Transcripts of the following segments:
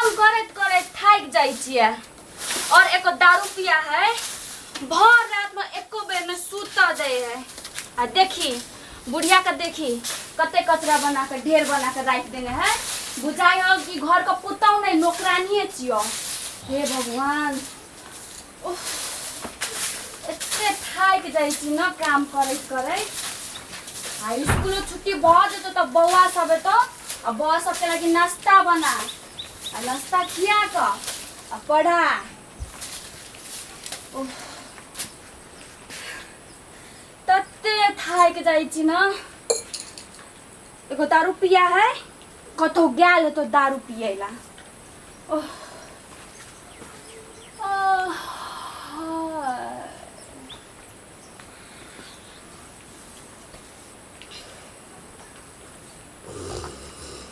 काम करैत करैत थाकि जाइ छियै और एको दारू पिया है भर रात में एको बेर में सुत दे है। आ देखी बुढ़िया के देखी कते कचरा बना के ढेर बना के राखि देने है, बुझाइ हो कि घर के पुतहु नहीं नौकरानिए छियो। हे भगवान, उफ, एते थाकि जाइ छी न काम करैत करैत। आ स्कूलो छुट्टी भऽ जेतौ तऽ बौआ सब एतौ आ बौआ सबके लागि नाश्ता बना आ नाश्ता खिया कऽ आ पढ़ा। उफ, तते थाकि जाइ छी न। एगो दारू पिया है, कतौ गेल हेतौ दारू पियैला। ओह आह,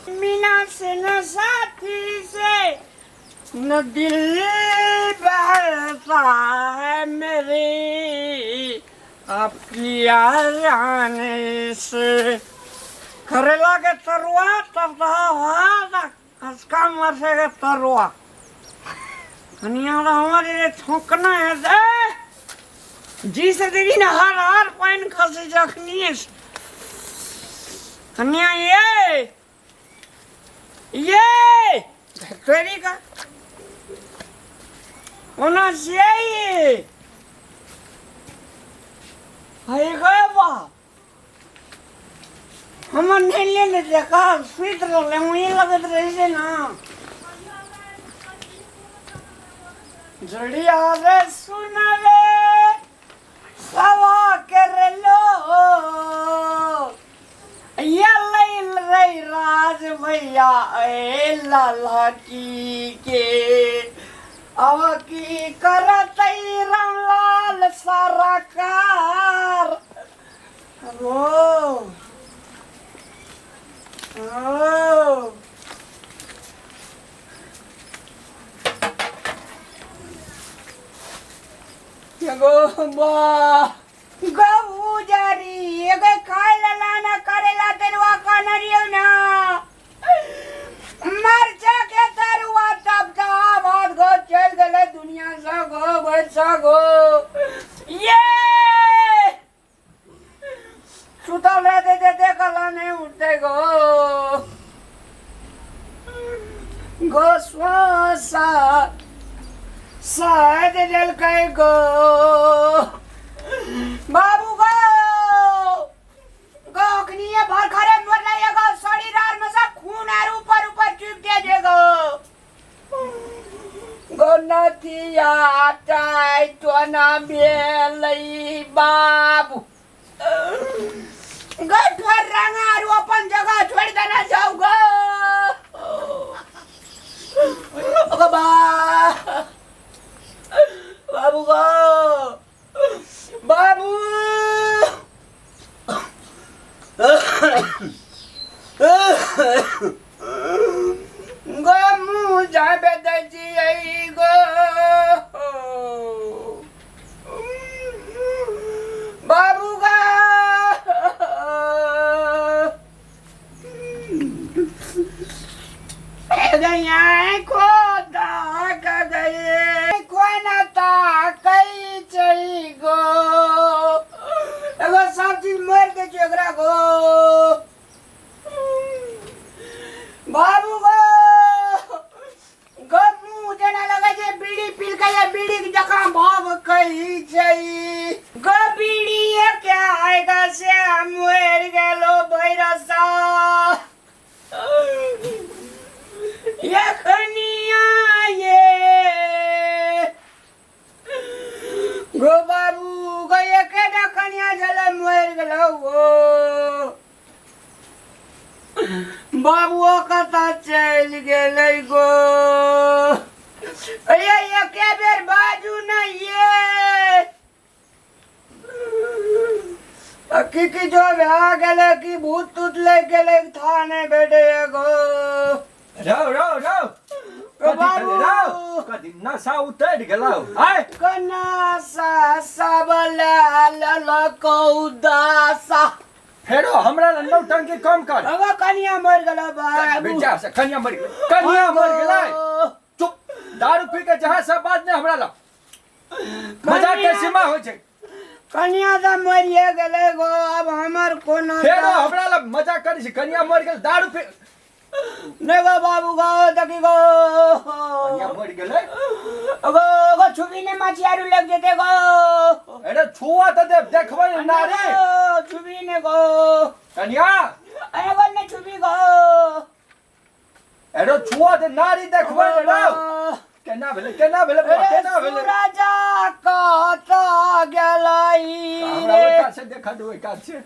मीना से न साथी से न दिल बहलता है मेरी आपकी यार आने से। करेला के तरुआ तब तो खसका मरसे के तरुआ कनिया हमारे ठोकना है दे जी से देखी ना हर हर पानि खसे जखनी कनिया ये फैक्ट्री का ओना से ये है गए बा हमर नहीं लेने देखा सुति रहलै वहीं लगैत रहै छै ना जड़िया रे सुनवे सवा कर लो ये लैल रे राज भैया ए लाला की के अब की करत रामलाल सरकार। ओ ओ एगो बा गहू जरी एगो खाय ला ना करेला तरुआ खाना रियो ना मरचा के तरुआ तब तो भात गो चल गेले दुनिया से गो बच्चा गो ये सुतल रहते देते कला नहीं उठते गो गो श्वासा साद जलकै गो बाबू गो गो अखनिए भर खरे मर रही गो शरीर आर में से खून आर ऊपर ऊपर चुप दे जे गो गो नथिया टाइ तो ना भेलै बाबू गो ठोर रंगा आर अपन जगह छोड़ देना जाऊ गो गो बा बाबू गो बाबू गो मुँह जाबे दै छियै गो बाबू गो गैया खोदा गए कोना ताकै छै गो एगो सब चीज मारि दै छै एकरा गो बाबू गो गो मुँह जेना लगै छै बीड़ी पीलकै या बीड़ी के जकाँ भाव कहै छै गो बीड़ी के आएगा से मरि गेलो भैरसा एखनिया ये गो बाबू गो एकेटा कनिया छलै मरि गेलौ गो बाबुओ कतऽ चलि गेलै गो। ये एके बेर बाजू ने ये आ की की जो भए गेलै की भूत तूत लागि गेलै था नहि भेटै गो। रौ रौ रौ गो कथी बाबू भेलै रौ कथी नशा उतरि गेलौ आय कना सा सब ललकौ दासा फेरो हमरा लग नौटंकी कम कर। अगो कनिया मरि गेलै बाबू। बेटा से कनिया मरि गेलै, कनिया मरि गेलै। जहाँ सब बात नहि हमरा लग मजाक के सीमा होइ छै। कनिया तऽ मरिए गेलै गो, आब हमर कोनो फेरो हमरा लग मजाक करै छी? कनिया मरि गेल, दारू पी नहि गो बाबू गो, देखी गो। कनिया मरि गेलै गो गो, छुबी ने, माछी आरू लग जेतै गो। अरे छुआ तऽ देब, देखबै ने नारी। छुबी ने गो। कनिया। अरे गो, ने छुबी गो। अरे छुआ तऽ नारी, देखबै ने रौ। केना भेलै, केना भेलै बौआ, केना भेलै? राजा कतऽ गेलै? हमरा ओहि रे कात से देखा दू, ओहि कात से।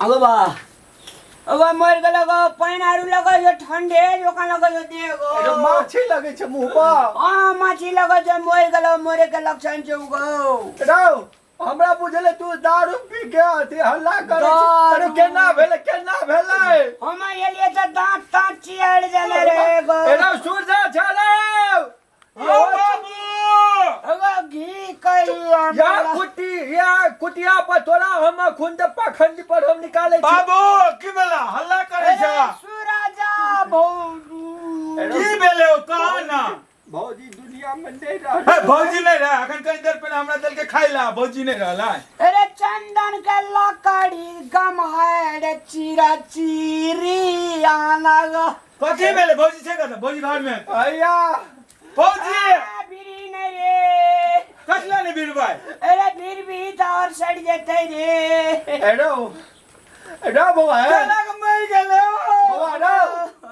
अगो बा, अगो मरि गेलै गो। पानि आरू लगै छै, ठंडे जकाँ लगै छै देह गो। अरे माछी लगै छै मुँह पर। हाँ, माछी लगै छै। मरि गेलै, मरे के लक्षण छै उ गो। रौ, हमरा बुझले तू दारू पी के अथी हल्ला करै छी। अरे केना भेलै, केना भेलै? हम एलियै तऽ दाँत ताँत चियार देने रे गो। ए रौ, सूरजा छ रौ। हौ बाबू। अगो घी कहिया? या कुटी या कुटिया पर तोरा हम अखुन तऽ पाखंडी पर हम निकालै छी। बाबू, की भेला, हल्ला करै छ? सुराजा भौजी। की भेलै, ओ कह ना। भौजी दुनिया में नहीं रह। हे, भौजी नहीं रहे? अखन कनी देर पहले हमरा देलके खाइ ला, भौजी नहीं रहला? अरे चंदन के लकड़ी गम है रे, चीरा चीरी आना गो। कथी भेलै? भौजी छै कतऽ? भौजी घर में? भैया। भौजी। बीड़ी नहीं रे। कथी नहीं बीरबाई? अरे फिर भी तो और सड़ जेतै रे। अरे रो बौआ हे। केना के मरि गेलै? बौआ रो,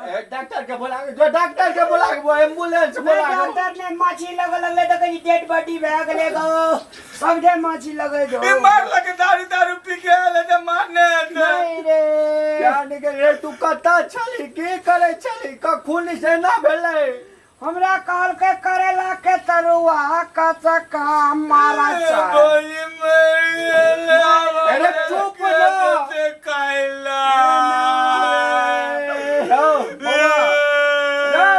ए, डॉक्टर के बोला के जो, डॉक्टर के बोला के, एम्बुलेंस बोला के। डॉक्टर ने माछी लगल लगलै तऽ कहीं डेड बॉडी भए गेलै गो, सबटे माछी लगै जो। ई मारलक, दारू दारू पी के आयल हेतै, मारने हेतै। नहीं रे। क्या निकल रे? तू कतऽ छली, की करै छली, कखुन से ना भेलै? हमरा कहलकै करेला के तरुआ कचका मारा चाय। भौजी मरि गेलै। अरे चुप ना। के खाइ ला? रौ बौआ रौ,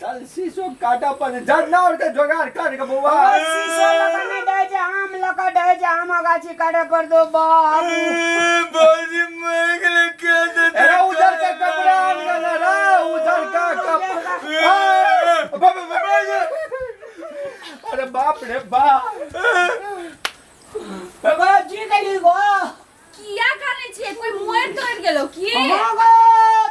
चल शीशो काटा पर जनौर के जोगाड़ कर के बौआ। शीशो लगा नहीं डे छै, आम लगा डे छै, आम गाछी काटे पर दो बाबू। भौजी मरि गेलै, के देतै? अरे उधर का कपड़ा आन के ना रो, उधर का कपड़ा। बाप रे, अरे बाप रे बाप। गो जी गेली गो। किया कानै छियै? कोई मरि तोड़ि गेलो की? हाँ गो,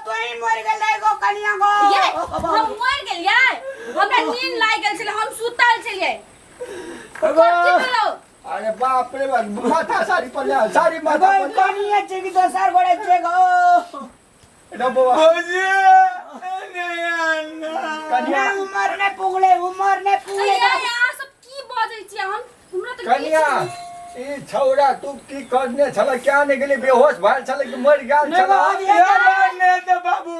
तू ही मरि गेलै गो कनिया गो। ये हम मरि गेलियै? हमरा नींद लागि गेल छलै, हम सुतल छलियै। कथी भेलौ? अरे बाप रे बाप, माथा साड़ी पर ले, साड़ी माथा गो पर ले। कनिया छै कि दोसर गोड़े छै गो? रे बौआ। भौजी नहीं आना। कनिया। नहीं, उमर ने पुगले, उमर ने पुगले। ये अहाँ सब की बजै छियै? हम हमरा तऽ कनिया, ई छौड़ा तू की करने छल, क्या नहीं गेली? बेहोश भए छल कि मरि गेल नहीं छल? गो, अभी ये मारने हेतै बाबू।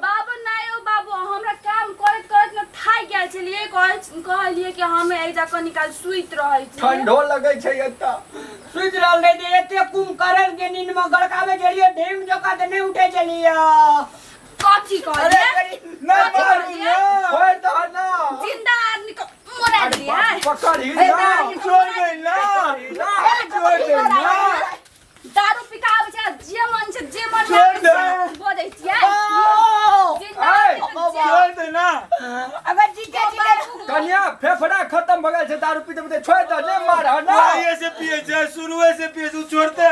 बाबू नहि यौ बाबू, हमरा काम करैत करैत ने थाकि गेल छलियै, कहलियै कि हम एहि कनी काल सुति रहै छी। ठंडो लगै छै एतऽ। सुति रहल रहे ते एते कुंभकर्ण के नींद में गड़कावे छलियै, ढेम जकाँ तऽ नहि उठै छलियै। कथी कहलियै? नहीं मारू ना। छोड़ि दह ना। जिंदा आदमी के मरा दियै। पकड़ ही ना। छोड़ दे ना, छोड़ दे ना। दारू पिकाबै छै, जे मन छै जे मन छोड़ दे। बजै छियै। जिंदा ऐ, आदमी के छोड़ दे ना। अगर जीते जीते कनिया, फेफड़ा खत्म भऽ गेल छै दारू पीते पीते, छोड़ि दह, नहि मारह ना। आइए से पिए छै, शुरुए से पिए छै, उ छोड़ते हैं?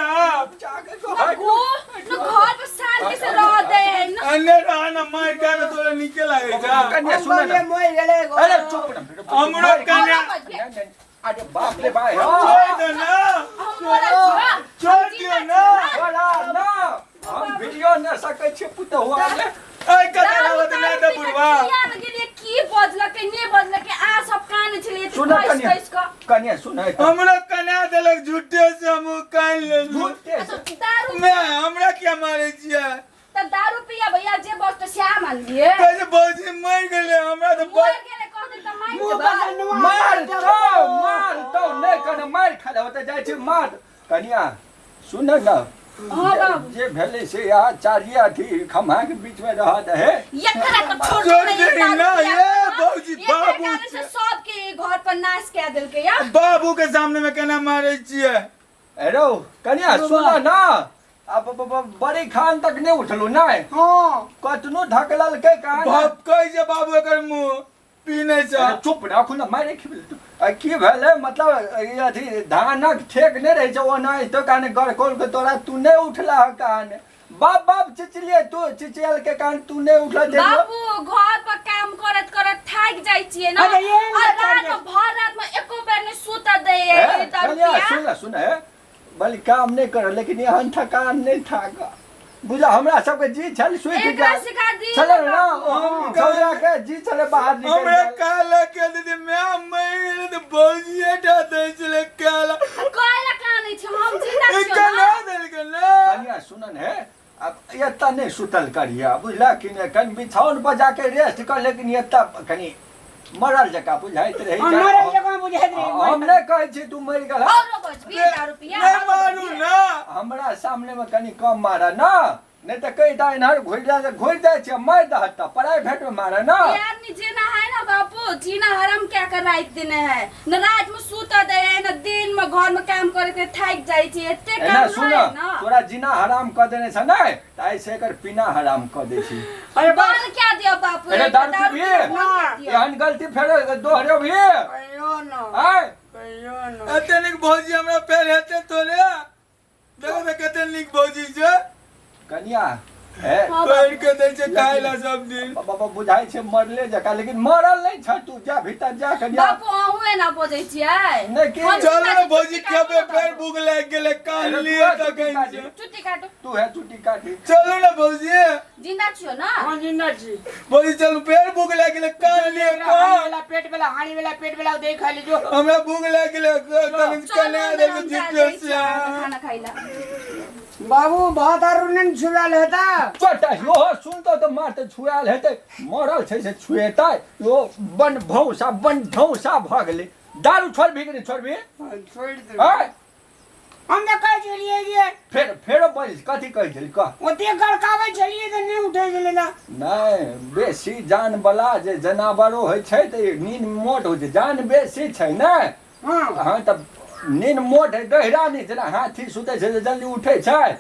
न गो न घर पर शांति से रह दे है न। अन्य रहा ना, मार के ना तोरा नीके लागे छै। कनिया, सुन ना। मरि गेलै गो। अरे चुप ना। हमरो कन्या। अरे बाप रे भाई, हाँ। छोड़ दे ना। हम मरल छी बा। छोड़ दियो ना। बड़ा ना, हम वीडियो न सकै छी पुतहुआ रे। ऐ कथा आवत नहीं त बुढ़वा। किया न गेलियै? की बजलकै ने बजलकै, आ सब कान छलियै सुन कैस कनिया। कैस कऽ। कनिया, सुन। हमरा कन्या देलक झूठे से, हम कान लेलु। झूठे से। दारू मैं हमरा क्या मारे छियै? तऽ दारू पिया भैया, जे बजतै सएह मानलियै। कैसे भौजी मरि गेलै? हमरा तऽ मरि गेलै कहतै तऽ मानि मुँह जेबै। पर नुआ मार तो, मार तो नहि कने मार खा ले ओतऽ जाइ छी मार। कनिया, सुन न। हाँ बाबू। जे भेलै से यहाँ चारिये अथी खम्हा के बीच में रहत हे। एकरा तऽ छोड़ छोड़ देबै, दे ना, दारू पिया ये भौजी, एकरा बाबू कारण से सबके घर पर नाश कए देलकै या। बाबू के सामने में केना मारे छियै? अरे कनिया, सुन ना, अब बड़ी खान तक नहीं उठलू नहीं? हाँ। कतनो धकललकै कहाँ? बाप कहै छै बाबू एकर मुँह। पीने छ। अरे चुप राखू ने, मारे खिबे आ की भेलै? मतलब ई अथी धानक ठेक नहि रहै छै ओना तो काने गड़कोल के तोरा तू नहि उठला ह कान बाप बाप चिचिलिए तू चिचियल के कान तू नहि उठला देखलो। बाबू घर पर काम करत करत थाकि जाइ छियै ना। अरे ये और बता रात दे। में भर रात में एको बेर नहीं सुत दे ए, दारू कनिया पिया। सुन सुन हे बलि काम नहि कर लेकिन एहन थकान नहि थाक बुझा हमरा सबके जी छल सुति एकरा गेल सिखा दी छलै ना हम छौड़ा के जी छलै बाहर निकलि हमरा गेल। कहला के दीदी मैं मरि तऽ भौजिए टा दै छलै कहला। कहला कानै छी हम जिंदा ई छियौ केना ना। देलकै ने? कनिया सुनन हे अब एतऽ नहि सुतल करिया बुझला कि नहि, कनि बिछाओन पर जाके रेस्ट कर लेकिन एतऽ कनि मरल जकाँ बुझाइत रहै हम छै। मरल जकाँ बुझाइत रहै। हम नहि कहै छी तू मरि गेल। औरो बजबी दारू पिया। नहि औरो मारू बजबी। ना। हमरा सामने में कनि कम मारऽ ना, नहि तऽ कहि दह एन्हर घुरि जा घुरि जाइ छियै मारि दह तऽ प्राइवेट में मारऽ ना। ये आदमी जेना है ना बापू जीना हराम क्या कर राख देने है न रात में सुत दे है न दिन में घर में काम करे के थाक जाइ छी एते एना काम सुन है ना। तोरा जीना हराम कऽ देने छ नै तऽ आइ से एकर पीना हराम कऽ दै छी। अरे बाप बंद क्या दियो बापू? अरे एक दारू दारू पीबी? पिया बंद क्या दियो? एहन गलती फेर दोहरेबही? कहियो न। आँय कहियो न। एते नीक भौजी हमरा फेर हेतै तोरे? देखो तऽ कते नीक भौजी छै। कनिया हे हाँ तोड़ि बापू। के दै छै खाय ला सब दिन। बाबा बुझाइ छै मरले जकाँ लेकिन मरल नहि छ तू, जा भीतर जा कनिया। बापू अहूँ एना बजै छियै? नहि की हम चल जिंदा ने छी, भौजी चुट्टी काटू खेबै ना फेर बापू। भूख लागि गेलै कानलियै अरे तू तखन काटी। से। चुट्टी काटू। तू है चुट्टी काटी। चलू ने भौजी। जिंदा छियो ना? हम जिंदा छी। भौजी चलू फेर भूख लागि गेलै कानलियै एकरा हानि कहाँ वाला पेट वाला हानि वाला पेट वाला देख खाली जो। हमरा भूख लागि गेलै तखन चलू कने अंदर देलकै हम जा जीतियो जाइ छी से। अहाँके खाना खाइ ला। बाबू बहुत दारू नहि छुआल हेता। चटा यो सुनतो तऽ मारते छुआयल हेतै मरल छै से छुएतै यो बन भौसा बन ढौसा भऽ गेलै। दारू छोड़बही कि नहि छोड़बही? छोड़ि देबै। आँय हम तऽ कहै छलियै जे फेर फेरो बज कथी कहै छली कह? ओते गड़काबै छलियै तऽ नहि उठै छलै ना। नहि बेसी जान वाला जे जनावरो होइ छै तऽ नीन मोट होइ छै, जान बेसी छै ने। हँ हँ तऽ नीन मोट है गहरा नहीं, जेना हाथी सुतै छै तऽ जल्दी उठै छै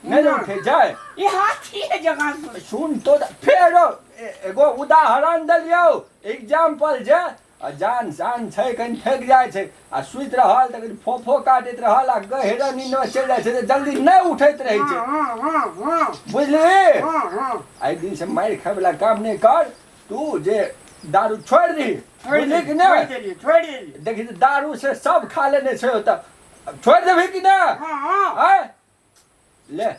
नहि ने उठै छै। ई हाथी जकाँ सुन तो फेरो एगो उदाहरण देलियौ एग्जाम्पल जे आ जान जान छै कनि थकि जाइ छै आ सुति रहल तऽ कनि फोफो काटैत रहल आ गहरा नींद मे चलि जाइ छै तऽ जल्दी नहि उठैत रहै छै। हँ हँ हँ बुझलिही? हँ हँ। एहि दिन से मारि खायवला काम नहि कर तू, जे दारू छोड़ि दही बुझली कि छोड़ि नहि? देलियै छोड़ि देलियै। देखी तऽ दारू से सब खा लेने छै ओतऽ, छोड़ि देबही कि नहि? हँ हँ। आँय ले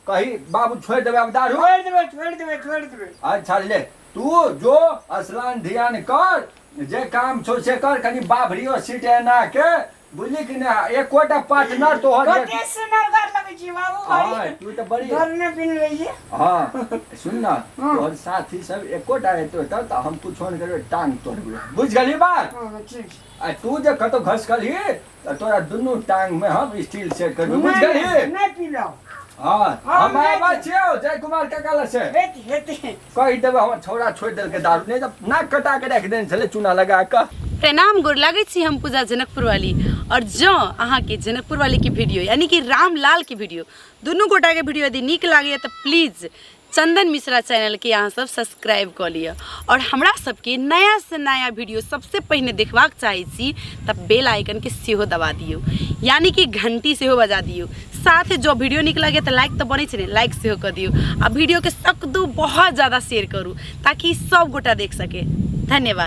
कही बाबू छोड़ि देबै आब दारू? छोड़ि देबै छोड़ि देबै छोड़ि देबै। अच्छा ले तू जो स्नान ध्यान कर, जे काम छौ से कर, कनि बाभरियो सीट एना के बुझली कि नहि? एकोटा पार्टनर तोहर कते सुनर घर लगै छी बाबू। हाँ बड़ी तू तऽ बड़ी घर ने पिन लै छी। हाँ सुन ना हाँ। तोहर साथी सब एकोटा हेतौ तऽ हम कुछो नहि करबै, टांग तोड़बै बुझि गेलही बात? हँ ठीक छै। आ तू जे कतौ घसकलही तऽ तोरा दुनू टांग में हम स्टील सेट करबै बुझि नहि गेलही? नहि पीलहुँ। हाँ हम हम नहि आबै छियौ जय कुमार काका लग से। हेतै हेतै। कहि देबै हमर छौड़ा छोड़ि देलकै दारू नहि तऽ नाक कटा के राखि देने छलै चूना लगा कऽ। प्रणाम गोर लागै छी, हम पूजा जनकपुर वाली और जँ अहाँके जनकपुर वाली के वीडियो यानी कि रामलाल के वीडियो दुनू गोटा के वीडियो यदि नीक लागैए तऽ प्लीज चंदन मिश्रा चैनलके अहाँ सब सब्सक्राइब कऽ लिअ और हमरा सबके नया से नया वीडियो सबसे पहिने देखबाक चाहै छी तऽ बेल आइकनके सेहो दबा दियौ यानी कि घंटी सेहो बजा दियौ। साथ जो वीडियो नीक लगे तऽ लाइक तऽ बनै छै ने, लाइक सेहो कऽ दियौ आ वीडियोके सकदू बहुत ज़्यादा शेयर करू ताकि सब गोटा देख सके। धन्यवाद।